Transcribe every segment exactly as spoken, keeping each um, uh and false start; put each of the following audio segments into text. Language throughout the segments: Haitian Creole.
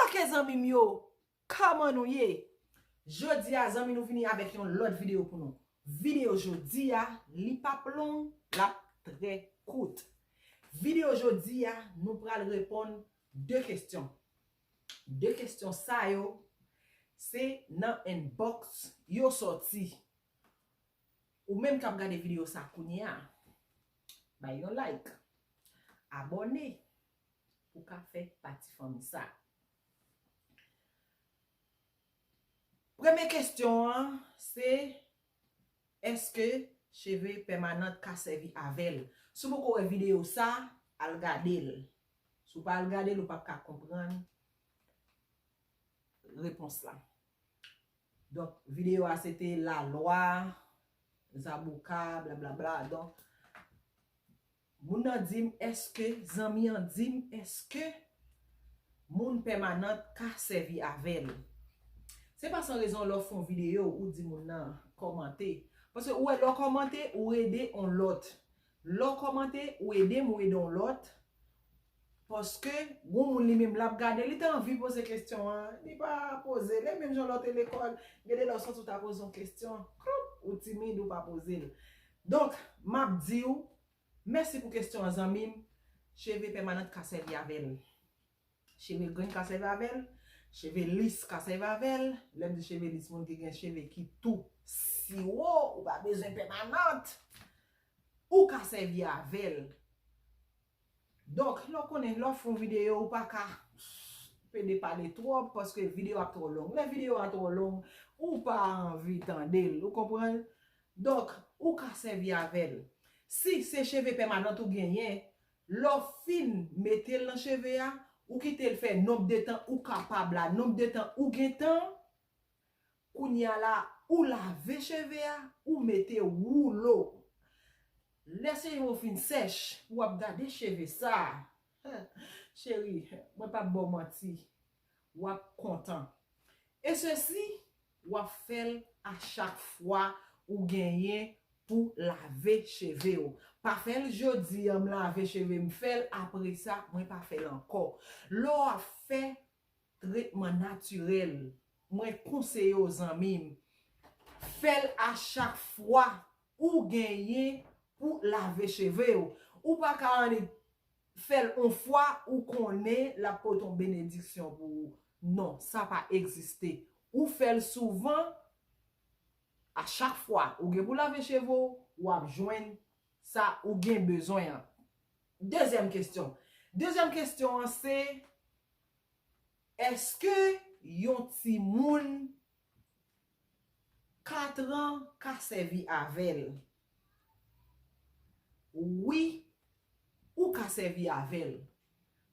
Ok, zanmi m yo, kòman nou ye? Jodi a, zanmi, nou vini avèk yon lòt videyo pou nou. Videyo jodi a, li p ap long, l ap trè kout. Videyo jodi a, nou pral reponn de kesyon. De kesyon sa yo, se nan inbox yo sòti. Ou menm k ap gade videyo sa kounye a, bay yon like, abòne pou w ka fè pati fanmi sa. Premye kesyon an, se, èske cheve pèmanant ka sèvi avè l? Si w poko wè videyo sa, al gade l. Si w pa al gade l, ou p ap ka konprann repons la. Donk, videyo a se te lalwa, zaboka, blablabla. Donk, moun nan di m, èske, zanmi an di m, èske moun pèmanant ka sèvi avè l? Se pa san rezon lè w fè yon videyo, ou di moun nan kòmante. Paske ou wè, lè w kòmante, ou ede yon lòt. Lè w kòmante, ou ede m, ou ede yon lòt. Paske, gon moun li menm l ap gade, li te anvi poze kesyon an, li pa poze l. E menm jan lè w te lekòl, gen de lè w santi w ta poze yon kesyon, kloup, ou timid, ou pa poze l. Donk, m ap di w, mèsi pou kesyon an, zanmi m. Cheve pèmanant ka sèvi avè l. Cheve grenn ka sèvi avè l. Cheve lis ka sèvi avè l. Lè m di cheve lis, moun ki gen cheve ki tou siwo, ou pa bezwen pèmanant. Ou ka sèvi avè l. Donk, lè w konnen, lè w fè yon videyo, ou pa ka pede pale twòp, paske videyo a twò long. Lè videyo a twò long, ou pa anvi tande l, ou konprann? Donk, ou ka sèvi avè l. Si se cheve pèmanant ou genyen, lè w fin mete l nan cheve a, ou kite l fè nonb de tan ou kapab la, nonb de tan ou gen tan, kounye a la, ou lave cheve a, ou mete woulo. Lè cheve w fin sèch, w ap gade cheve sa. Cheri, mwen p ap ba w manti. W ap kontan. E sesi, w ap fè l a chak fwa ou genyen pou lave cheve w. Pa fè l jodi a, m lave cheve m, fè l apre sa, mwen pa fè l ankò. Lè w ap fè tretman natirèl, mwen konseye w, zanmi m, fè l a chak fwa ou genyen pou lave cheve w. Ou pa ka annik fè l yon fwa, ou konnen l ap pote yon benediksyon pou ou. Non, sa pa egziste. Ou fè l souvan, a chak fwa ou gen pou lave cheve w, w ap jwenn sa ou gen bezwen an. Dezyèm kesyon. Dezyèm kesyon an se, èske yon timoun kat an ka sèvi avè l? Wi, ou ka sèvi avè l.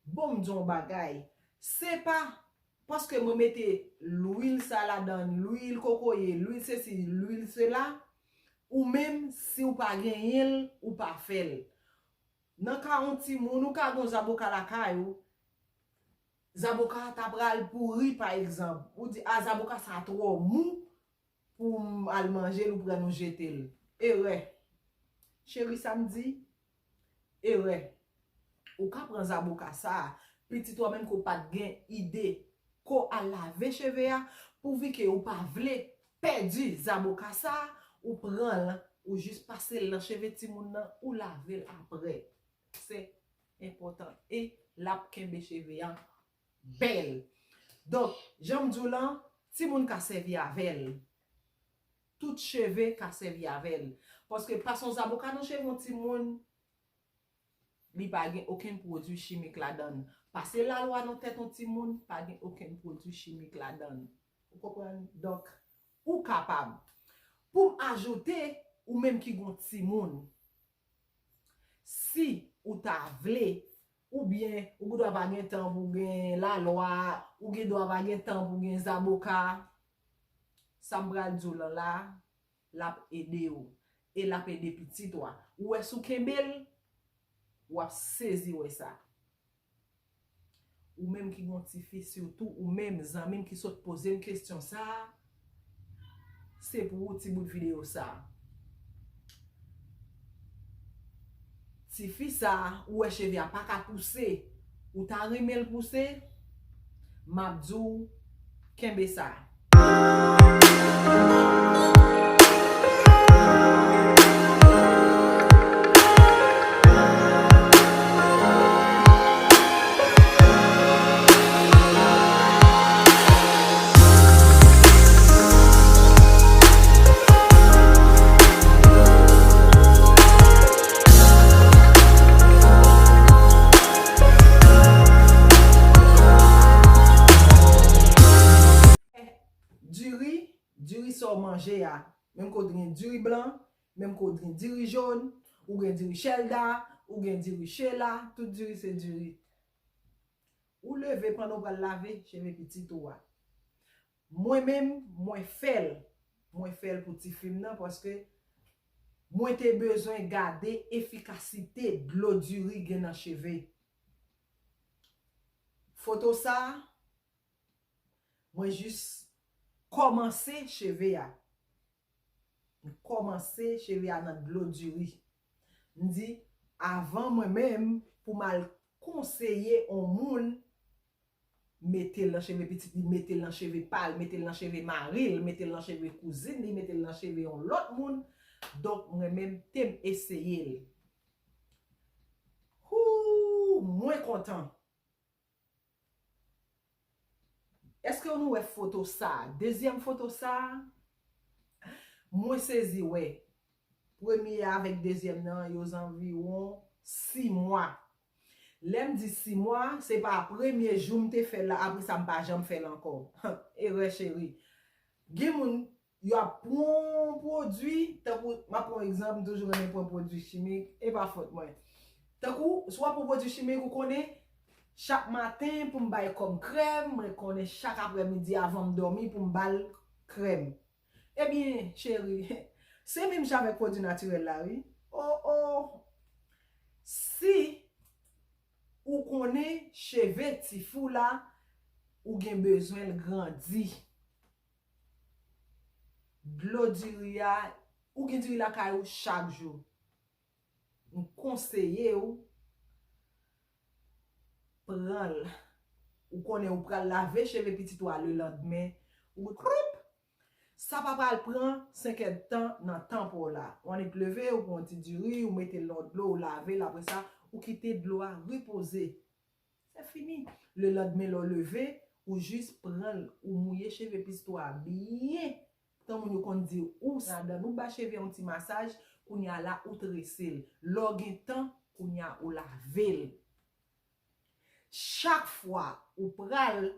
Bon, m di w yon bagay, se pa paske mwen mete lwil sa ladan, lwil kokoye, lwil sesi, lwil sela, ou menm, si w pa genyen l, ou pa fè l. Nan ka yon timoun, ou ka gen yon zaboka lakay ou, zaboka a ta pral pouri, pa egzanp. Ou di, a, zaboka sa twò mou pou m al manje l, ou pran nou jete l. Erè. Cheri, sa m di, erè. Ou ka pran zaboka sa a, pitit ou a menm ke w pa t gen ide, ke w al lave cheve a, pouvi ke ou pa vle pèdi zaboka sa a, ou pran l, ou jis pase l nan cheve timoun nan, ou lave l apre. Se enpòtan. E l ap kenbe cheve a bèl. Donk, jan m di w lan, timoun ka sèvi avè l. Tout cheve ka sèvi avè l. Paske pase yon zaboka nan cheve yon timoun, li pa gen okenn pwodui chimik ladan l. Pase lalwa nan tèt yon timoun, pa gen okenn pwodui chimik ladan l. Ou konprann? Donk, ou kapab. Pou m ajoute, ou menm ki gen yon timoun, si ou ta vle, oubyen ou dwa pa gen tan pou gen lalwa, ou gen dwa pa gen tan pou gen zaboka, sa m pral di w lan la, l ap ede w. E l ap ede pitit ou a. Ou wè, si w kenbe l, w ap sezi wè sa. Ou menm ki gen yon tifi, sitou ou menm, zanmi m ki sot poze m kesyon sa a, se pou ou ti bout videyo sa a. Tifi sa a, ou wè cheve a pa ka pouse, ou ta renmen l pouse? M ap di w, kenbe sa. Diri, diri sa w manje a. Menm kote gen diri blan, menm kote gen diri jòn, ou gen diri chèlda, ou gen diri chela, tout diri se diri. Ou leve pandan w pral lave cheve pitit ou a. Mwen menm, mwen fè l. Mwen fè l pou tifi m nan paske mwen te bezwen gade efikasite dlo diri gen nan cheve. Foto sa a, mwen jis kòmanse cheve a. M kòmanse cheve a nan dlo diri. M di, avan mwen menm, pou m al konseye on moun, mete l nan cheve pitit li, mete l nan cheve pa l, mete l nan cheve mari l, mete l nan cheve kouzin li, mete l nan cheve yon lòt moun. Donk, mwen menm, te m eseye l. Hoo, mwen kontan. Èske nou wè foto sa a? Dezyèm foto sa a, mwen sezi wè. Premye avèk dezyèm nan, yo zanviwon sis mwa. Lè m di sis mwa, se pa premye jou m te fè l la, apre sa m pa janm fè l ankò. Erè cheri. Gen moun, y ap pran yon pwodui, tankou, m ap pran yon egzanp, m toujou renmen pran pwodui chimik, e pa fòt mwen. Tankou, si w ap pran pwodui chimik, ou konnen, chak maten pou m bay kò m krèm, mwen konnen chak aprèmidi avan m dòmi pou m ba l krèm. Ebyen, cheri, se menm jan avèk pwodui natirèl la, wi. O, o! Si ou konnen cheve tifi w la, ou gen bezwen l grandi. Dlo diri a, ou gen diri lakay ou chak jou. M konseye w pran l. Ou konnen ou pral lave cheve pitit ou a lelandmen. Ou kroup! Sa pa pral pran senk èdtan nan tan pa w la. Ou annik leve, ou pran yon ti diri, ou mete l nan dlo, ou lave l, apre sa, ou kite dlo a repoze. Se fini. Lelandmen lè w leve, ou jis pran l, ou mouye cheve pitit ou a byen. Tan moun yo konn di ou sa ladan, ou ba cheve yon ti masaj, kounye a la ou trese l. Lè w gen tan, kounye a ou lave l. Chak fwa ou pral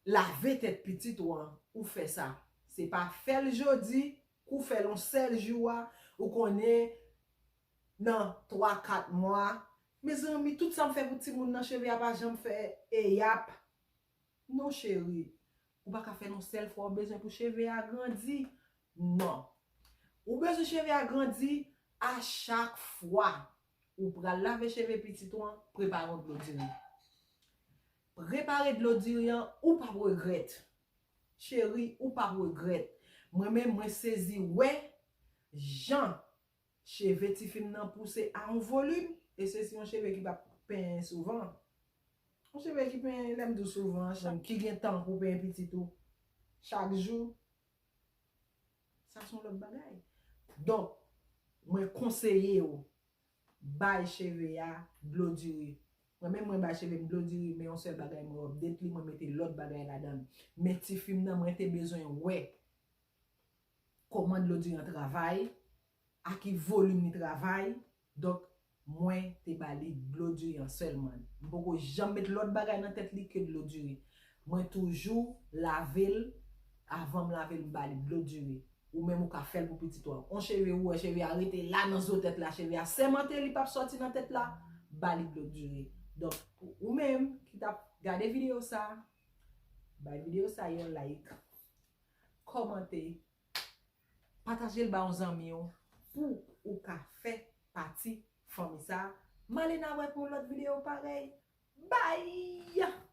lave tèt pitit ou an, ou fè sa. Se pa fè l jodi, kou fè l yon sèl jou a, ou konnen nan twa, kat mwa. Mezanmi, tout sa m fè pou timoun nan cheve a pa janm fè eyap. Non, cheri. Ou pa ka fè l yon sèl fwa, ou bezwen pou cheve a grandi. Non. Ou bezwen cheve a grandi a chak fwa ou pral lave cheve pitit ou an, prepare yon dlo diri. Prepare dlo diri an, ou p ap regrèt. Cheri, ou p ap regrèt. Mwen menm, mwen sezi wè jan cheve tifi m nan pouse a yon volim, e se si yon cheve ki p ap penyen souvan. Yon cheve ki penyen, lè m di w souvan, ki gen tan pou penyen pitit ou chak jou, sa se yon lòt bagay. Donk, mwen konseye w, bay cheve a dlo diri. Mwen menm, mwen bay cheve m dlo diri, men yon sèl bagay mwen update li, mwen mete lòt bagay ladan l. Men tifi m nan, mwen te bezwen wè kòman dlo diri an travay, a ki volim li travay. Donk, mwen te ba li dlo diri an sèlman. M poko janm met lòt bagay nan tèt li ke dlo diri. Mwen toujou lave l, avan m lave l, m ba li dlo diri. Ou menm ou ka fè l pou pitit ou an. On cheve ou wè cheve a rete la nan zo tèt la, cheve a sèmante li p ap sòti nan tèt la, ba li dlo diri. Donk, pou ou menm ki t ap gade videyo sa, bay videyo sa yon like, kòmante, pataje l ba yon zanmi w pou ou ka fè pati fanmi sa. M ale n a wè pou yon lòt videyo parèy. Bye!